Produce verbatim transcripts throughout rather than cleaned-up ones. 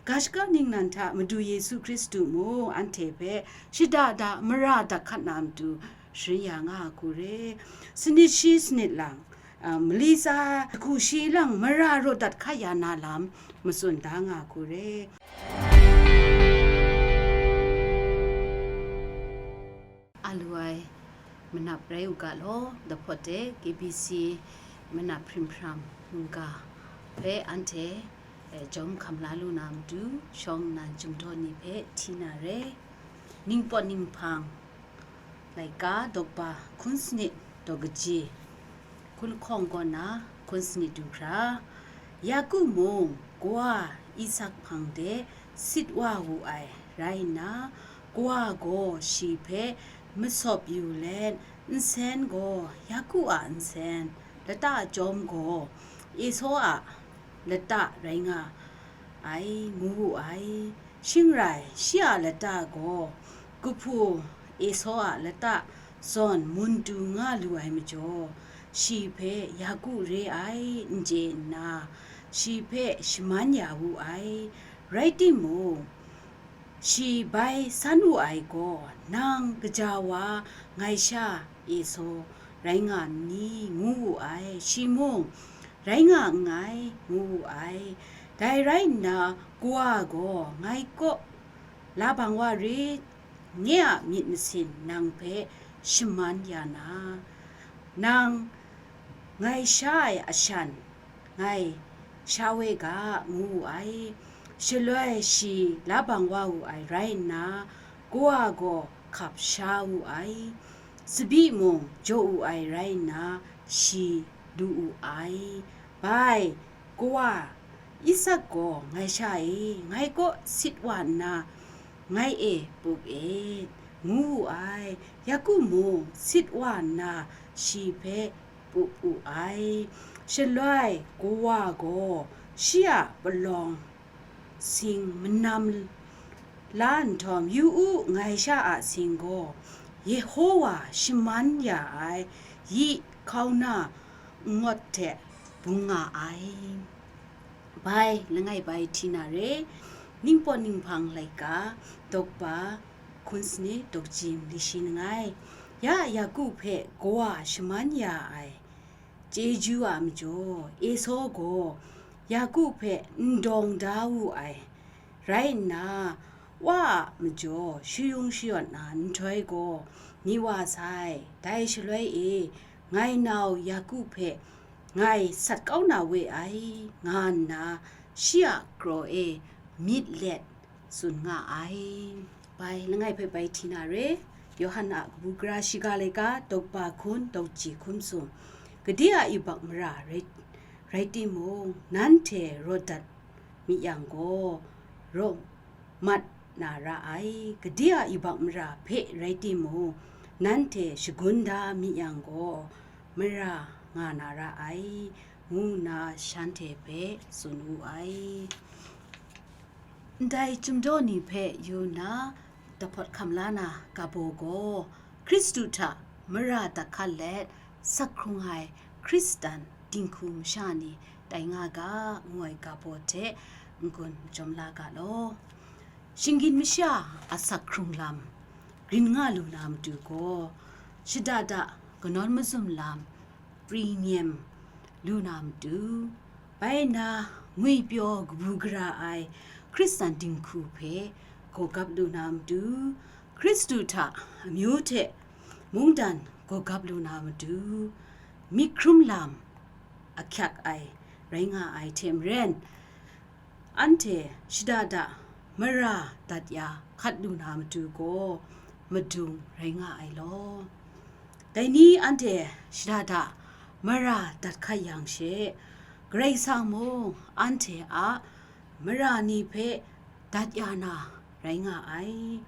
Ga shaka ningnan hta Madu Yesu Hkristu mung anhte hpe shada da mara dat hkat na matu sharin ya nga a hku re. Sanit shi sanit lang, a, mali tsa hku shi lang mara rawt dat hkat ya na lam matsun da nga a hku re. A lu ai manap rai u ga law, dahpawt de K B C manap hprim hpram mungga hpe anhte, eh, jawm hkam la lu na matu, shawng nnan chyum daw ni hpe hti na re. Ningpawt ninghpang laika dawkpa hkun sanit daw kaji, hkun lahkawng kaw na hkun sanit du hkra, Yaku mung kawa Isak hpang de sit wa wu ai rai nna, kawa gaw shi hpe masawp yu let, nsen gaw Yaku a nsen, lata chyawm gaw Esau a lata rai nga ai, ngu wu ai. Shing rai, shi a lata gaw kahpu Esau a lata zawn muntu nga lu ai majaw, shi hpe Yaku re ai n chye nna, shi hpe shaman ya wu ai. Rai timung, shi bai san wu ai gaw, "Nang kaja wa ngai sha Esau rai nga n ni?" ngu wu ai. Shi mung, "Rai nga nngai," ngu wu ai. Dai rai nna, kawa gaw, "Ngai kaw labang wa rit, nye a myit masin nang hpe shaman ya na, nang ngai sha ai ashan ngai sha we ga," ngu wu ai. Shaloi shi labang wa wu ai rai nna, kawa gaw hkap sha wu ai. Tsabyi mung jaw wu ai rai nna, shi lu wu ai. Bai, "Kawa, Isak gaw ngai sha e, ngai kaw sit wa nna, ngai e pup et," ngu wu ai. Yaku mung sit wa nna, shi hpe pup wu ai. Shaloi kawa gaw shi a palawng sing manam la nhtawm, "Yu u, ngai sha a sing gaw Yehowa shaman ya ai yi hkauna ngut hte bung nga ai." Bai, langai bai hti na re. Ningpawt ninghpang laika dawkpa hkun sanit daw kaji mali shi langai. Ya Yaku hpe kawa shaman ya ai chyeju a majaw, Esau gaw Yaku hpe n dawng da wu ai rai nna, wa a majaw shayung shayawt na nhtoi gaw, "Ni wa sai, dai shaloi e ngai nau Yaku hpe ngai sat kau na we ai," nga nna, shi a kraw e myit let tsun nga ai. Bai, langai hpe bai hti na re. Yawhan a kabu gara shiga laika dawkpa hkun daw kaji hkum sung, gade a yubak mara rai, rai timung, nanhte rawt dat mi yang gaw, rawt mat na ra ai. Gade a yubak mara hpe rai timung, nanhte shagun da mi yang gaw, mara nga na ra ai, ngu nna shanhte hpe tsun wu ai. Ndai chyum daw ni hpe yu nna, dahpawt hkam la na ga baw gaw, Hkristu hta mara dat hkat let sak hkrung ai Hkristan dinghku masha ni tai nga ga, ngu ai ga baw hte n-gun majawm la ga law. Shinggyim masha a sak hkrung lam grin nga lu na matu gaw, shada da kanawn mazum lam pri nyem lu na matu, bai na ngwipyaw kabu gara ai Hkristan dinghku hpe gawgap lu na matu, Hkristu hta amyu hte mungdan gawgap lu na matu, myit hkrum lam ahkyak ai rai nga ai hte maren, anhte shada da mara dat ya hkat lu na matu gaw madung rai nga ai law. Dai ni anhte shada da mara dat hkat yang she, Karai Kasang mung anhte a mara ni hpe dat ya na rai nga ai.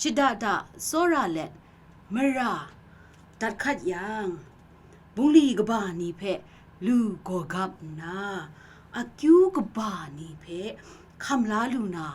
Shada da tsawra let mara dat hkat yang, bungli kaba ni hpe lu gawgap nna, akyu kaba ni hpe hkam la lu na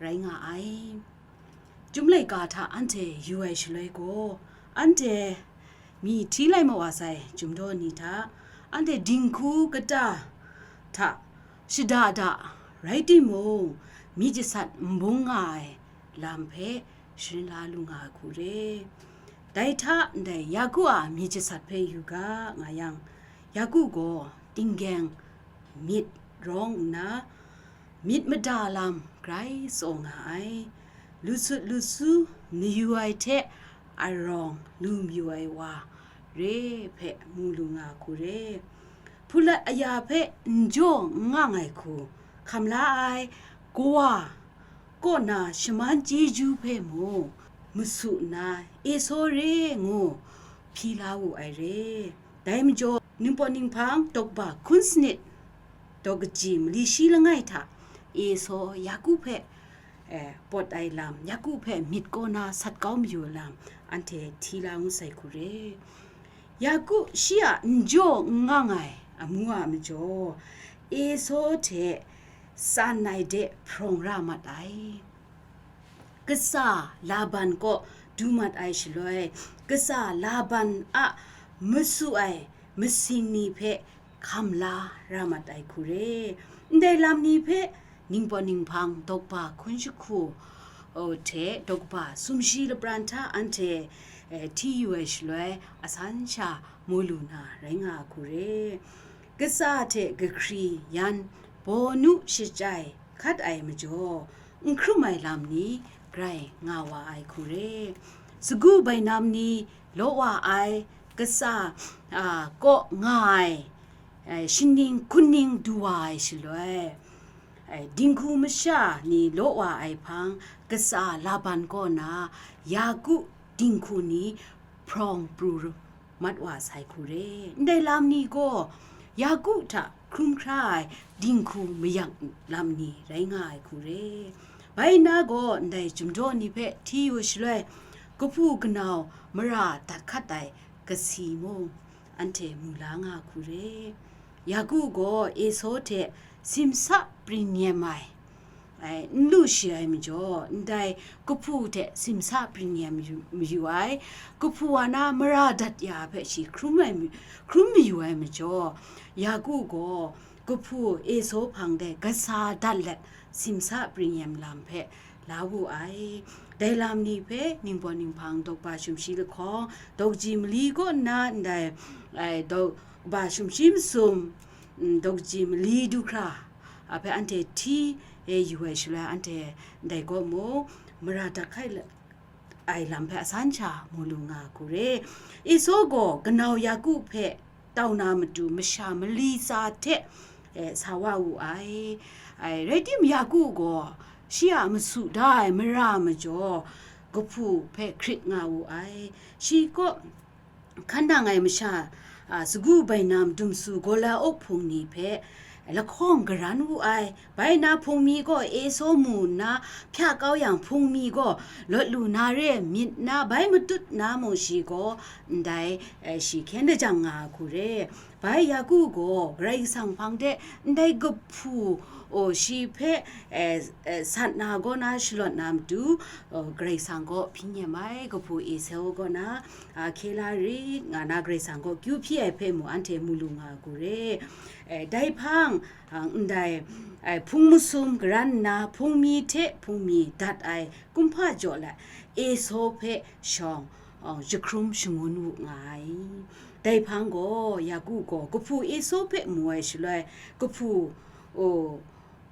rai nga ai. Chyum laika hta anhte yu ai shaloi gaw, anhte myi hti lai ma wa sai, chyum daw ni hta, anhte dinghku kata hta shada da rai timung, myit jasat n bung nga ai lam hpe sharin la lu nga ai hku re. Dai hta ndai Yaku a myit jasat hpe yu ga nga yang, Yaku gaw tinggyeng myit rawng nna, myit mada lam grai tsaw nga ai, lusut lusu mayu ai hte arawng lu mayu ai wa re hpe mu lu nga hku re. Hpulat aya hpe n jaw n ngang ai hku hkam la ai Kawa kaw na shaman chyeju hpe mung masu nna Esau re ngu hpyi la wu ai re. Dai majaw, Ningpawt Ninghpang daw kaba hkun sanit daw kaji mali shi langai hta Esau Yaku hpe, eh, pawt ai lam, Yaku hpe myit kaw na sat kau mayu ai lam, anhte hti la ngu sai hku re. Yaku shi a n jaw n ngang ai amu a majaw, Esau hte tsan ai de hprawng ra mat ai. Katsa Laban kaw du mat ai shaloi, katsa Laban a masu ai masing ni hpe hkam la ra mat ai hku re. Ndai lam ni hpe Ningpawt Ninghpang daw kaba hkun jahku, o, hte daw kaba sumshi lapran hta anhte, eh, hti yu ai shaloi, asan sha mu lu na rai nga ai hku re. Katsa hte kahkri yan bawnu shachyai hkat ai majaw, n hkrum ai lam ni grai nga wa ai hku re. Sagu bainam ni law wa ai, katsa, a, kaw nga ai, ai, shining hkuning du wa ai shaloi, ai, dinghku masha ni law wa ai hpang, katsa Laban kaw na Yaku dinghku ni hprawng pru mat wa sai hku re. Ndai lam ni gaw Yaku hta hkrum hkra ai dinghku mayak lam ni rai nga ai hku re. Bai nna gaw ndai gumhpraw ni hpe hti yu shaloi, kahpu kanau mara dat hkat ai kasi mung anhte mu la nga hku re. Yaku gaw Esau hte simsa pring nem ai, ai, n lu shi ai majaw, ndai kahpu hte simsa pring nem mayu, mayu ai, kahpu wa na mara dat ya hpe shi hkrum ai, hkrum mayu ai majaw, Yaku gaw kahpu Esau hpang de kasa dat let simsa pring nem lam hpe la wu ai. Dai lam ni hpe Ningpawt Ninghpang daw kaba sumshi lahkawng, daw kaji mali kaw nna ndai, ai, daw kaba sumshi masum, mm, daw kaji mali du hkra, a hpe anhte hti, e, yu ai shaloi, anhte ndai gaw mung mara dat hkai la-, ai lam hpe asan sha mu lu nga hku re. Esau gaw kanau Yaku hpe tau na matu masha mali tsa hte, e, sa wa wu ai. Ai, rai timung, Yaku gaw shi a masu da ai mara majaw, kahpu hpe hkrit nga wu ai. Shi kaw hkan nang ai masha, a, sagu bainam dumsu gawla-uk hpung ni hpe lahkawng garan wu ai. Bai na hpung mi gaw Esau mu nna hpya kau yang, hpung mi gaw lawt lu na re myit na, bai matut na mung shi gaw ndai, e, shi hkyen lajang nga ai hku re. Bai Yaku gaw Karai Kasang hpang de ndai kahpu, o, shi hpe, e, e, sat na kaw na shalawt na matu, o, Karai Kasang kaw hpyi nem ai, kahpu Esau kaw na, a, hkye la rit nga na Karai Kasang kaw kyu hpyi ai hpe mung anhte mu lu nga ai hku re. E, dai hpang, a, ndai, e, hpung masum garan nna hpung mi hte hpung mi dat ai kumhpa jaw let Esau hpe shawng, a, jahkrum shangun wu nga ai. Dai hpang gaw, Yaku gaw kahpu Esau hpe mu ai shaloi, kahpu, o,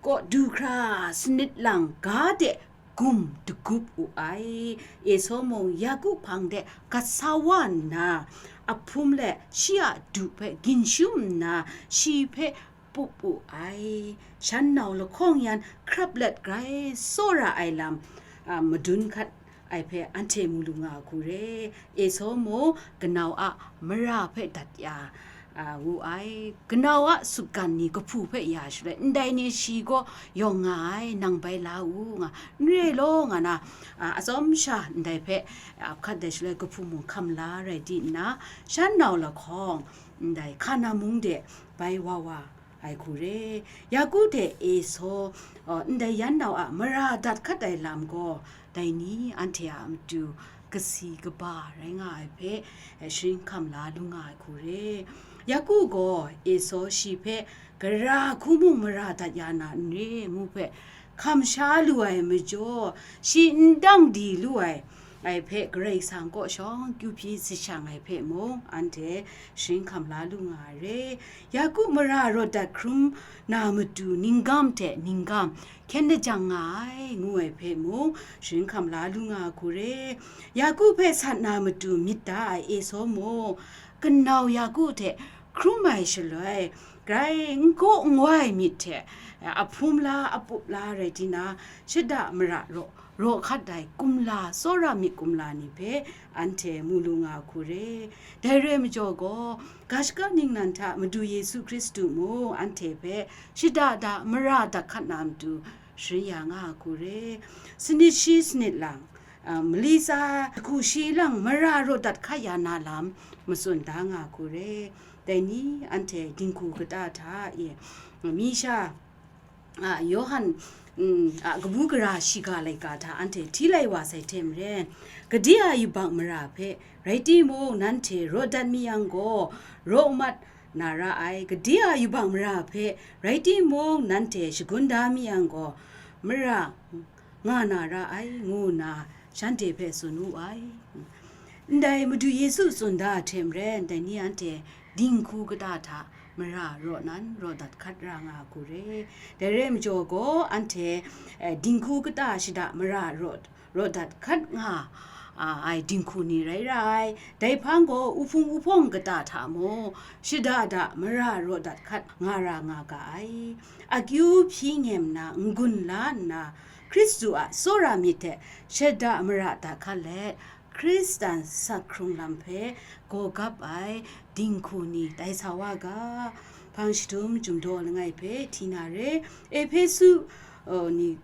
kaw du hkra sanit lang ga de gum dagup wu ai. Esau mung Yaku hpang de gat sa wa nna, a hpum let shi a du hpe ginshum nna, shi hpe pup wu ai. Shan nau lahkawng yan hkrap let grai tsawra ai lam, a, madun hkat ai hpe anhte mu lu nga ai hku re. Esau mung kanau a mara hpe dat ya, a, wu ai. Kanau a sutgan ni kahpu hpe ya shaloi, ndai ni shi gaw yawng nga ai, nang bai la u nga, n re law nga na, a, atsawm sha ndai hpe, a, hkat dai shaloi kahpu mung hkam la rai di nna, shan nau lahkawng ndai Hkana mung de bai wa wa ai hku re. Yaku hte Esau, uh, ndai yan nau a mara dat hkat ai lam gaw, dai ni anhte a matu kasi kaba rai nga ai hpe, eh, sharin hkam la lu nga ai hku re. Yaku gaw Esau shi hpe, gara hku mung mara dat ya na n re, ngu hpe, hkam sha lu ai majaw, shi n dang di lu ai, ai hpe Karai Kasang kaw shawng kyu hpyi sashang ai hpe mung, anhte sharin hkam la lu nga ai re. Yaku mara rawt dat hkrum na matu, ninggam hte ninggam hkyen lajang nga ai, ngu ai hpe mung, sharin hkam la lu nga ai hku re. Yaku hpe sat na matu myit da ai Esau mung, kanau Yaku hte hkrum ai shaloi, grai n gaw n wai myit hte, a hpum la, a pup la rai tina, shada mara raw, raw hkat ai kumla, tsawra myit kumla ni hpe anhte mu lu nga ai hku re. Dai rai majaw gaw, ga shaka ningnan hta Madu Yesu Hkristu mung anhte hpe shada da mara dat hkat na matu sharin ya nga ai hku re. Sanit shi sanit lang, a, mali tsa hku shi lang mara raw dat hkat ya na lam matsun da nga ai hku re. Dai ni anhte dinghku kata hta e, mi sha, a, Yawhan, mm, a, kabu gara shiga laika hta anhte hti lai wa sai hte maren, gade a yubak mara hpe rai timung, nanhte raw dat mi yang gaw, raw mat na ra ai. Gade a yubak mara hpe rai timung, nanhte shagun da mi yang gaw, mara nga na ra ai, ngu nna shanhte hpe tsun wu ai. Ndai Madu Yesu tsun da ai hte maren, dai ni anhte dinghku kata hta mara raw nan raw dat hkat ra nga ai hku re. Dai rai majaw gaw, anhte, eh, dinghku kata shada mara raw, raw dat hkat nga, a, ai dinghku ni rai ra ai. Dai hpang gaw, uhpung uhpawng kata hta mung, shada da mara raw dat hkat nga ra nga ga ai. Akyu hpyi ngem na n-gun la nna, Hkristu a tsawra myit hte shada mara dat hkat let, Hkristan sak hkrung lam hpe gaw gap ai dinghku ni tai sa wa ga. Hpang jahtum jumdaw langai hpe hti na re. Ehpesu, o, ni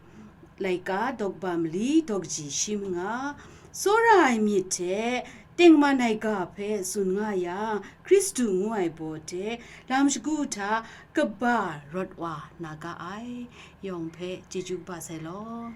laika dawkba mali dawkaji shi manga, tsawra ai myit hte tengman ai ga hpe tsun nga yang, Hkristu ngu ai baw hte lam shagu hta kaba rawt wa na ga ai, yawng hpe chyeju kaba sai law.